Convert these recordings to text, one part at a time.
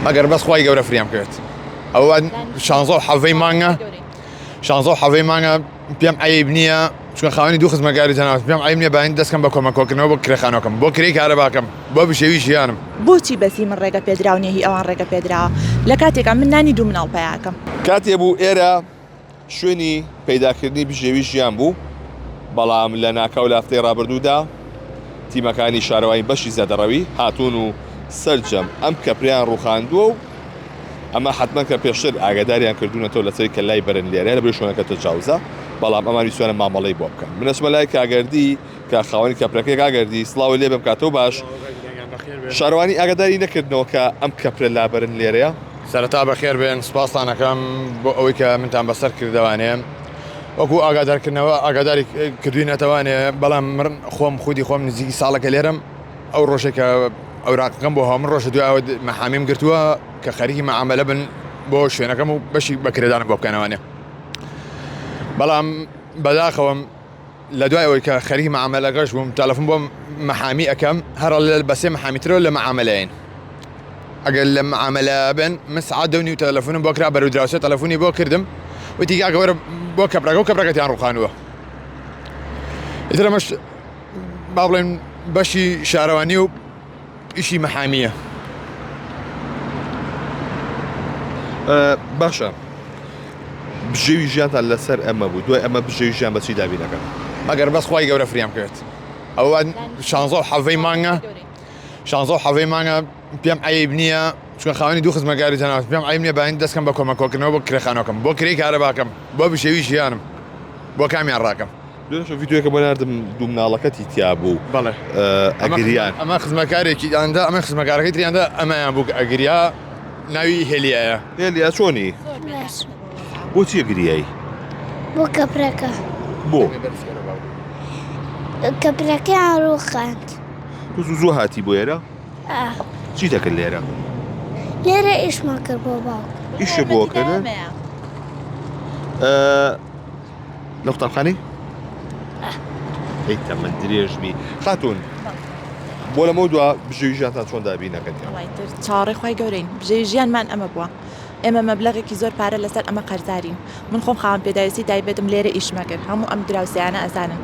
مەگەر بەس خوای گەورە فریام بکەوێت. ئەوە شانزە و حەڤەی مانگە شانزە و حەڤەی مانگە پێم عەیب نییە چونکە خاوەنی دوو خزمەتگاری جەنابت پێم عەیب نییە باین دەستکەم بە کۆمەک کۆکردنەوە بۆ کرێخانەکەم بۆ کرێی کارەباکەم بۆ بژێوی ژیانم. بۆچی بەس هی من ڕێگە پێدراو نیە هی ئەوان ڕێگە پێدراوە لە کاتێکا من نانی دوو مناڵ پەیاکەم. کاتێ بوو ئێرە شوێنی پەیداکردنی بژێوی ژیان بوو، بەڵام لە ناکاو لە هەفتەی ڕابردوودا تیمەکانی شارەوانی بەشی زیادەڕەوی هاتوون و سەرجەم ئەم کەپرەیان ڕووخاندووە و ئەمە حەتمەن کە پێشتر ئاگاداریان کردوونەتەوە لەسەری کە لای بەرن لێرە لەبەری شوێنەکە تەجاوزە، بەڵام ئەمان ویستویانە مامەڵەی بۆ بکەن. من ئەچمە لای کاگەردی کە خاوەنی کەپرەکەیە، کاگەردی سڵاوت لێ بێم کاتەو باش. شارەوانی ئاگاداری نەکردنەوە کە ئەم کەپرە لابەرن لێرەیە؟ سەرەتا بەخێر بێن سوپاستان ئەکەم بۆ ئەوەی کە منتان بەسەر کردەوانێ وەکو ئاگادارکردنەوە ئاگاداری کردوینەتەوانێ بەڵام من خۆم خودی خۆم نزیکی ساڵەکە لێرم ئەو ڕۆژێک کە ئەوراقەکەم بۆ هاو من ڕۆژە دوایەوە مەحامیم گرتووە کە خەریکی مەعامەلە بن بۆ شوێنەکەم و بەشی بەکرێدانم بۆ بکەنەوانێ بەڵام بەداخەوەم لە دوای ئەوەی کە خەریکی مەعامەلەکەش بووم تەلەفۆن بۆ مەحامی ئەکەم هەر ئەڵێ بە سێ مەحامی ترەوە لە مەعامەلەین ئەگەر لە مەعامەلە بن من سەعات دە و نیو تەلەفۆنم بۆ کرا بەرەو دراوسێ تەلەفۆنی بۆ کردم وتی کاکە وەرە بۆ کەپرەکە و کەپرەکەتیان ڕووخانووە ئیتر ئەمەش با بڵێن بەشی شارەوانی و ئیشی مەحامییە. باشە بژێوی ژیانتان لەسەر ئەمە بوو دوای ئەمە بژێوی ژیان بەچی دابین ئەکەن؟ مەگەر بەس خوای گەورە فریام بکەوێت ئەوە شانزە و حەڤەی مانگە شانزە و حەڤەی مانگە پێم عەیب نییە چونکە خاوەنی دوو خزمەتگاری جەنابت پێم عەیب نییە باین دەستکەم بە کۆمەک کۆکردنەوە بۆ کرێخانەکەم بۆ کرێی کارەباکەم بۆ بژێوی ژیانم بۆ کامیان ڕاکەم. دوێنێ شەو ڤیدیۆیەکە بۆ ناردم دوو مناڵەکەتی تیا بوو بەڵێ ئەگریان ئەمە خزمەکارێکی ئەندە ئەمە خزمەکارەکەی تریاندا ئەمەیان بوو کە ئەگریا ناوی هێلیایە. هێلیا چۆنی؟ باش. بۆچی ئەگریای؟ بۆ کەپرەکە. بۆ؟ کەپرەکەیان ڕووخاند. تۆ زوو زوو هاتی بۆ ئێرە؟ ئا. چی دەکرد لێرە؟ لێرە ئیشمان کرد بۆ باوک. ئیشت بۆ کردن؟ لە قوتابخانەی؟ ئەی تەمەن درێژ بی خاتوون بۆ لەمە دوا بژێوی ژیانتان چۆن دابین ئەکەن؟ وەڵای تر چاوەڕێی خوای گەورەین بژێوی ژیانمان ئەمە بووە ئێمە مەبلەغێکی زۆر پارە لەسەر ئەمە قەرزارین من خۆم خاوەن پێداویستی تایبەتم لێرە ئیشمە کرد هەموو ئەم دراوسێیانە ئەزانن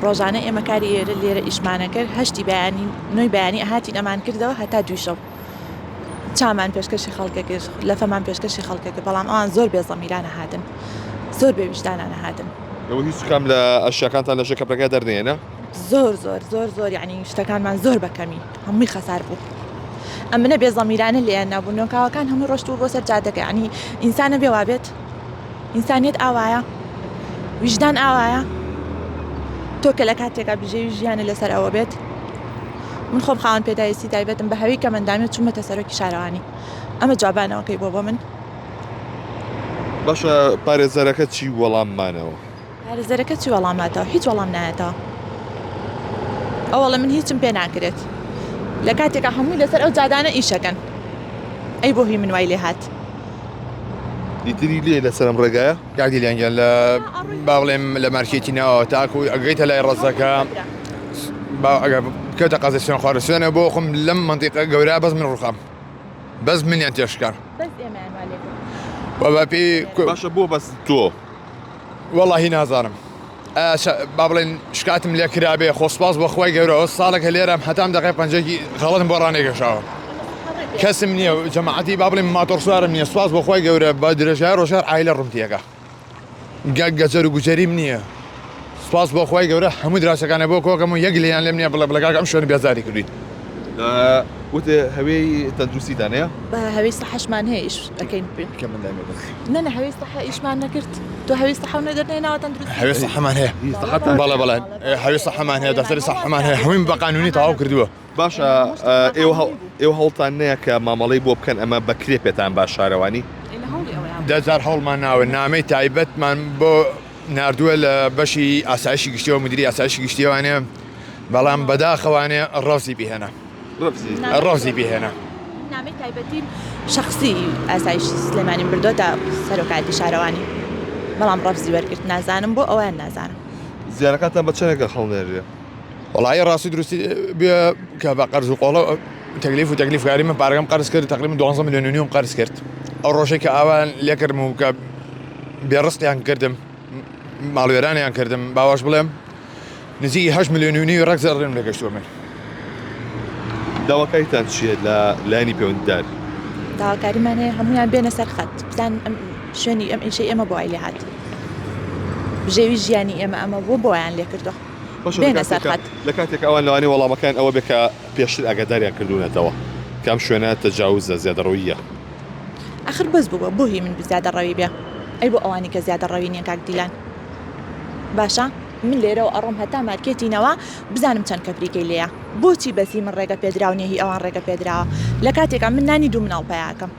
ڕۆژانە ئێمە کاری ئێرە لێرە ئیشمانە کرد هەشتی بەیانی نۆی بەیانی ئەهاتین ئەمان کردەوە هەتا دووی شەو چامان پێشکەشی خەڵکە کرد لەفەمان پێشکەشی خەڵکە کرد بەڵام ئەوان زۆر بێ زەمیرانە هاتن زۆر بێ ویژدانانە هاتن. ئێوە هیچ کام لە ئەشیاکانتان لە ژێر کەپرەکە دەرنەیەنە؟ زۆر زۆر زۆر زۆر یعنی شتەکانمان زۆر بە کەمی هەمووی خەسار بوو ئەمنە بێ زەمیرانە لێیان نابوو نۆکاوەکان هەمووی ڕۆشتبوو بۆ سەر جادەکە یعنی ئینسانە بێ وابێت ئینسانیەت ئاوایە ویژدان ئاوایە تۆ کە لە کاتێکا بژێوی ژیانە لەسەر ئەوە بێت من خۆم خاوەن پێداویستی تایبەتم بە هەوی کەمەندامی چوومەتە سەرۆکی شارەوانی ئەمە جوابانەوەکەی بۆ بۆ من. باشە پارێزەرەکە چی وەڵاممانەوە؟ پارێزەرەکە چی وەڵاماتەوە هیچ وەڵام نایەتەوە ئەوەڵێ من هیچم پێ ناکرێت لە کاتێکا هەمووی لەسەر ئەو جادانە ئیشەکەن ئەی بۆ هی من وای لێ هات. ئیتری لێ لەسەر ئەم ڕێگایە؟ کاک دیلان گیان لە با بڵێم لە مارکێتی ناوەوە تاکو ئەگەیتە لای ڕەزەکە با ئەگەر بکەوتە قەزای سوێن خوارد سوێنە بۆ خۆم لەم مەنتیقە گەورە بەس من ڕوخام بەس منیان تێشکان بەس ئێمەیان وا لێ کرد. و بە پێی باشە بۆ بەس تۆ؟ وەڵاهی نازانم با بڵێن شکاتم لێ کرابێ خۆ سوپاس بۆ خوای گەورە ئەوە ساڵێکە لێرەم هەتام دەقەی پەنجەکی غەڵەتم بۆ ڕانەکێشاوە کەسم نییە جەماعەتی با بڵێن ماتۆڕسوارم نییە سوپاس بۆ خوای گەورە بە درێژای ڕۆژگار عایلە ڕووم تێکا گەجەر و گوجەریم نییە سوپاس بۆ خوای گەورە هەموو دراوسێکانە بۆ کۆکەم و یەک لێیان لێم نییە بڵێ بڵێ کاکە ئەم شوێنە بێزاری کردووین. وتێ هەوێی تەندروستیتان هەیە؟ بە هەوێی سەحەشمان هەیە ئیش ئەکەین. نە نە هەوێی سەحە ئیشمان نەکرد تۆ هەوێی سەحە و نەدەرنێناوە تەندروستی؟ هەوێی سەحەمان هەیە بەڵێ بەڵێ هەوێی سەحەمان هەیە دەفتەری سەحەمان هەیە هەموویم بە قانونی تەواو کردووە. باشە ئێوە ئێوە هەوڵتان نەیە کە مامەڵەی بۆ بکەن ئەمە بە کرێ پێتان با شارەوانی؟ دەجار هەوڵمان ناوە نامەی تایبەتمان بۆ ناردووە لە بەشی ئاسایشی گشتیەوە مدیری ئاسایشی گشتیەوانێ بەڵام بەداخەوانێ ڕەفزی پێهێنا ڕەفزی پێهێنا. نامەی تایبەتی شەخسی ئاسایشی سلێمانیم بردۆتە سەرۆکایەتی شارەوانی بەڵام ڕەفزی وەرگرت نازانم بۆ ئەویان نازانم. زیانەکانتان بە چەندێک هەڵنێرێ؟ وەڵایی ڕاستی دروستی بێ کە بە قەرز و قۆڵە. تەکلیف و تەکلیف کاری من پارەکەم قەرز کرد تقریبا 12 ملیۆن و نیوم قەرز کرد ئەو ڕۆژەی کە ئاوان لێکردم و کە بێڕستیان کردم ماڵوێرانیان کردم باواش بڵێم نزیکی 8 ملیۆن و نیوی ڕێک زەڕێم لەگەشتووە من. داواکاریتان چییە لە لایەنی پەیوەندیدار؟ داواکاریمان هەیە هەموویان بێنە سەر خەت بزانن ئەم شوێنی ئەم ئیشەی ئێمە بۆ وای لێ هات بژێوی ژیانی ئێمە ئەمە بووە بۆ وایان لێ کردووە باشە لە بێنە سەر کاتێکا خەت. لە کاتێک ئەوان لەوانەیە وەڵامەکەیان ئەوە بێ کە پێشتر ئاگاداریان کردوونەتەوە کە ئەم شوێنە تەجاوزە، زیادەڕەوییە. ئاخر بەس بووە بۆ هی من زیادەڕەوی بێ ئەی بۆ ئەوانی کە زیادەڕەوی نییە کاک دیلان باشە من لێرەوە ئەڕۆم هەتا مارکێتی نەوا بزانم چەند کەپریکەی لێیە بۆچی بەس هی من ڕێگە پێدراو نیە هی ئەوان ڕێگە پێدراوە لە کاتێکا من نانی دوو مناڵ پەیا ئەکەم.